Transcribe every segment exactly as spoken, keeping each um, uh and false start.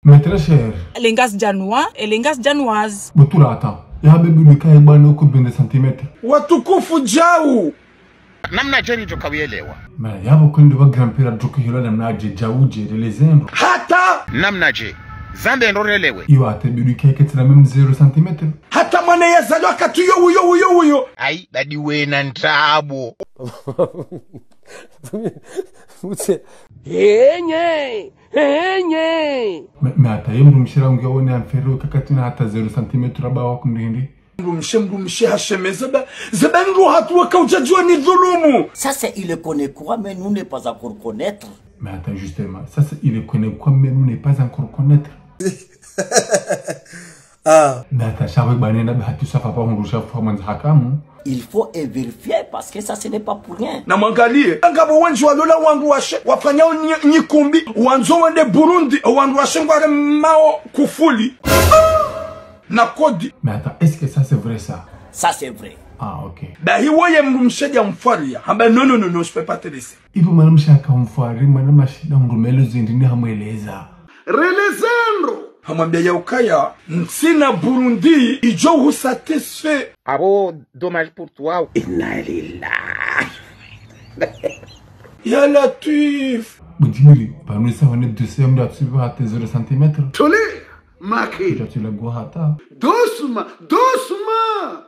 Mais très cher. Elengas janwa, elengas janwas. Botura, attends. Ya bebi, ni kaye bwana uko bende centimètres. Watukufu djau. Namna dje ridjo kawuyelewa. Mais yabo kwende wa grand-père adjo kuhilwa namna dje djau dje relezendro. Hata. Namna dje. Zambe ndo relewe. Iyo ate bebi kaye ketsina même zéro centimètre. Hata mwana yazalwa katu yo uyo uyo uyo. Ayi, badi wena ndrabo. Mutse. Henye, henye. Mais, mais hata ye mdrumshe rangu yawone amfere kakatsina hata zéro centimètre aba wa kumrindi. Mdrumshe, mdrumshe hasheme zaba, zaba ndo hatu waka udjadjuwa ni dhulumu. Ça, c'est il connaît quoi, mais nous ne pas encore connaître. Mais attends, justement, ça c'est il connaît quoi, mais nous ne pas encore connaître. Ah. Mais attends, shawe bane na bahati safa pa hundru shafu hamanza hakamu. Il faut vérifier parce que ça, ce n'est pas pour rien. Na mwangaliye, ngapvo wendji walola wandru washe, wafanya nyi-, nyikumbi, wandzo wende Burundi, wandru washe ngwaremao kufuli. Na kodi. Mais attends, est-ce que ça c'est vrai ça ? Ça, c'est vrai. Ah, ok. Bahi woye mdrumshe dja mfwaria. Hamba, non, non, non, non, je peux pas te laisser. Ivo mwanamshe akamfwari, mwana mashida mdrumshe zindrini hamweleza. Relezendro. Hamwambia ya ukaya, ntsina Burundi, idjo husatisfait. Abo, dommage pour toi. Inna lillahi. Ya Latwif. Budjiri, pvanu sa wane dossier mdru atsiba hata zéro centimètre. Tole, make. Mdru atsila gwa hata. Doucement, doucement.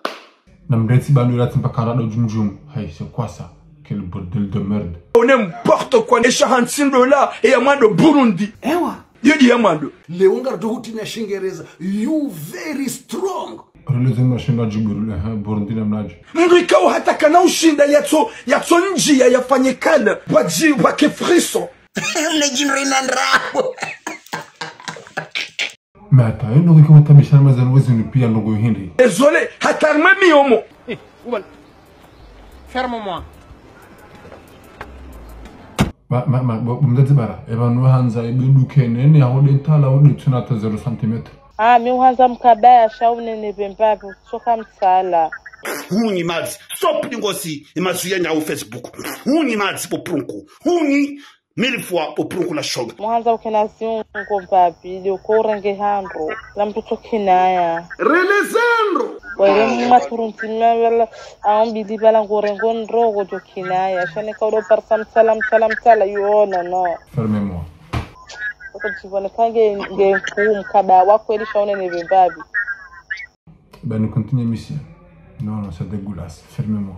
Na mdru atsi banu latsi mpaka rado djumdjum. Hey, c'est quoi ça ? Quel bordel de merde. On n'importe quoi. Esha hantsi ndola, eya mwando Burundi. Ewa. Yo ndi ya mwando. Leo ngardo huti na Shingereza. You very strong. Relezendro shinda djiburu, eh, Burundi namnadje. Mdru ikao hata kana ushinda yatso, yatso ndjiya yafanye kala, wadji, wake friso. Mnadjindro ina ndrabo. Mais attends, yo ndoko ika utabisha mazanu wezi nipia ndoko hindri. Désolé, hata mwe miyomo. Eh, ubal. Ferme-moi. Ma, ma, ma, bo, bo mdzadze bara, eba nuhandza, ebe duke nene, ahode ntala, ahode tsuna hata zéro centimètre. Ah, mi uhandza mkabaya, sha unene bembabi, tsoka mtsala. Hunyi madzi, stop lingosi, imazu ya nyau Facebook. Hunyi madzi po prunku. Hunyi, mille fois po prunku na shoga. Muhandza ukena ziungo mbabi, leo ko urenge handro, la mtoto kinaya. Relezendro. Wale mmaturunti mabala, aombili bala ngorengo ndrogo djo kinaya. Sha neka udo parisa mtsala, mtsala, mtsala, yo, non, non. Ferme-moi. Uko djibone kange nge mkuu mkaba wa kweli sha unene bembabi. Ben, nous continuons, monsieur. Non, non, c'est dégueulasse. Ferme-moi.